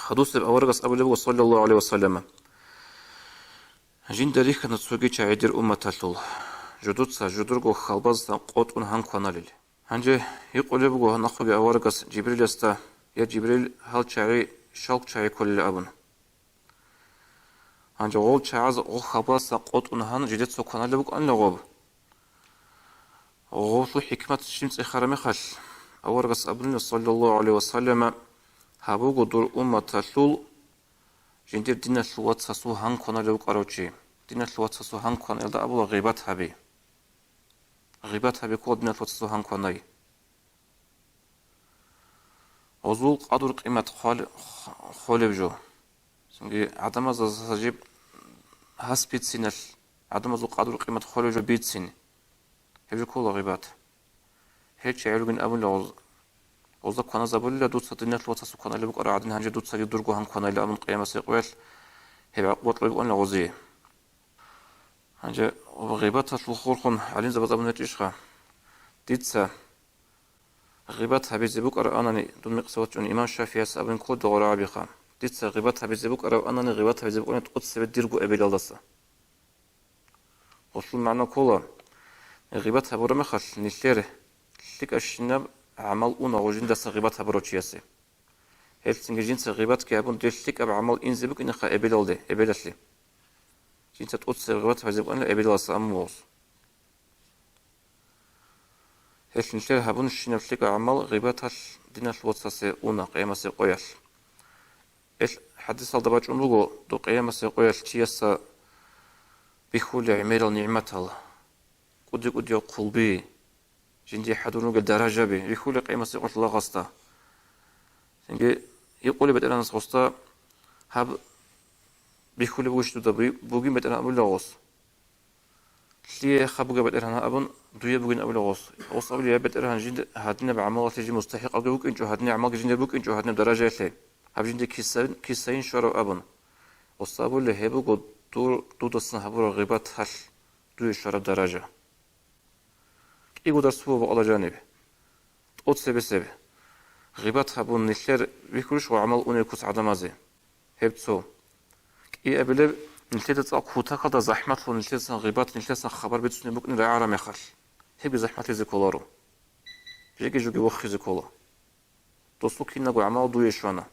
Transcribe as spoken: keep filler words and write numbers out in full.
Хадусеб аварагас абулеб буго, саллаллагьу гӀалайгьи ва саллама: «Жинда рихьана цоги чагӀи дир умматалъул, жудуца жудурго хьалбазда къотӀун гьан кваналел». Гьанже гьикъулеб буго нахъеги аварагас Жибриласда: «Я Жибрил, гьал чагӀи щал чагӀи кколел?» – абун. Гьанже гъол чагӀаз гъол хьалбазда къотӀун гьан жидеца кваналеб букӀанила гъоб. Гъолъул хӀикмат щиб цӀехараб мехалъ, аварагас абунила, саллаллагьу гӀалайгьи ва саллама: «Гьаб буго дур умматалъул жиндир диналъул вацасул гьан кваналев вукӀарав чи». Диналъул вацасул гьан кваналда абула гъибат гьаби. Гъибат гьаби ккола диналъул вацасул гьан кванай. Гъозул къадру-къимат хъвал-, холев жо. Цинги гӀадамазда жиб гьас бициналъ, гӀадамазул къадру-къимат холев жо бицин. Гьеб жо ккола гъибат. Гьел чагӀи ругин абула гъоз-, гъозда кваназабулила: «Дуца диналъул вацасул кваналеб букӀараб гӀадин, гьанже дуцаги дурго гьан кванайила», – абун, къиямасеб къоялъ гьеб гӀакъуба кьолеб букӀанила гъозие. Гьанже гъибаталъул хурхун гӀалимзабаз абун гьечӀищха: «Дица гъибат гьабизе букӀараб анани, дун мекъсават чӀун имам ШафигӀияс абун ккола догӀорагӀабиха: дица гъибат гьабизе букӀараб анани, гъибат гьабизе букӀана тӀоцебе дирго эбелалдаса». Гъолъул магӀна ккола: гъибат гьабураб мехалъ, нилъер лъикӀабщинаб гӀамал уна гъожиндаса гъибат гьабурав чиясе. Гьелцинги жинца гъибатги гьабун, дир лъикӀаб гӀамал инзе букӀинеха эбелалде, эбелалъе. Жинца тӀоцебе гъибат гьабизе букӀанила эбелалдаса амма гъоз. Гьелъ нилъер гьабунщинаб лъикӀаб гӀамал гъибаталъ диналъ вацасе уна къиямасеб къоялъ. Гьелъ хӀадисалда бачӀун буго, доб къиямасеб къоялъ чиясда бихьулел гӀемерал нигӀматал, кӀуди-кӀудиял хъулби, жиндие хӀадурун ругел даражаби бихьулел къиямасеб къоялъ лагъасда. Цинги гьикъулеб БетӀергьанас гъосда: «Гьаб бихьулеб бугищ дуда, бугин, БетӀергьан», – абула гъос. «Лъие хаб бугеб, БетӀергьан?» – абун, «Дуе бугин», – абула гъос. Гъос абула: «Я БетӀергьан, жинда гьадинаб гӀамалалъе жин мустахӀикъавги вукӀинчӀо, гьадинаб гӀамалги жиндир букӀинчӀо, гьадинаб даражаялъе, гьаб жинда кисайин, кисайин щварав», – абун. Гъос абула: «Гьеб буго дур дудасан гьабураб гъибаталъ дуе щвараб даража». КӀиго дарс буго, бакъала жаниб. ТӀоцебесеб. Гъибат гьабун, нилъер бихьулищ гӀамал унеб куц гӀадамазе? Гьеб цо. КӀиабилеб, нилъеда цӀакъ кутакалда захӀматлъун нилъесан гъибат, нилъесан хабар бицунеб букӀин рагӀараб мехалъ, гьебги захӀматлъизе кколаро. Жеги-жоги вохизе ккола. Досул кинабго гӀамал дуе щвана.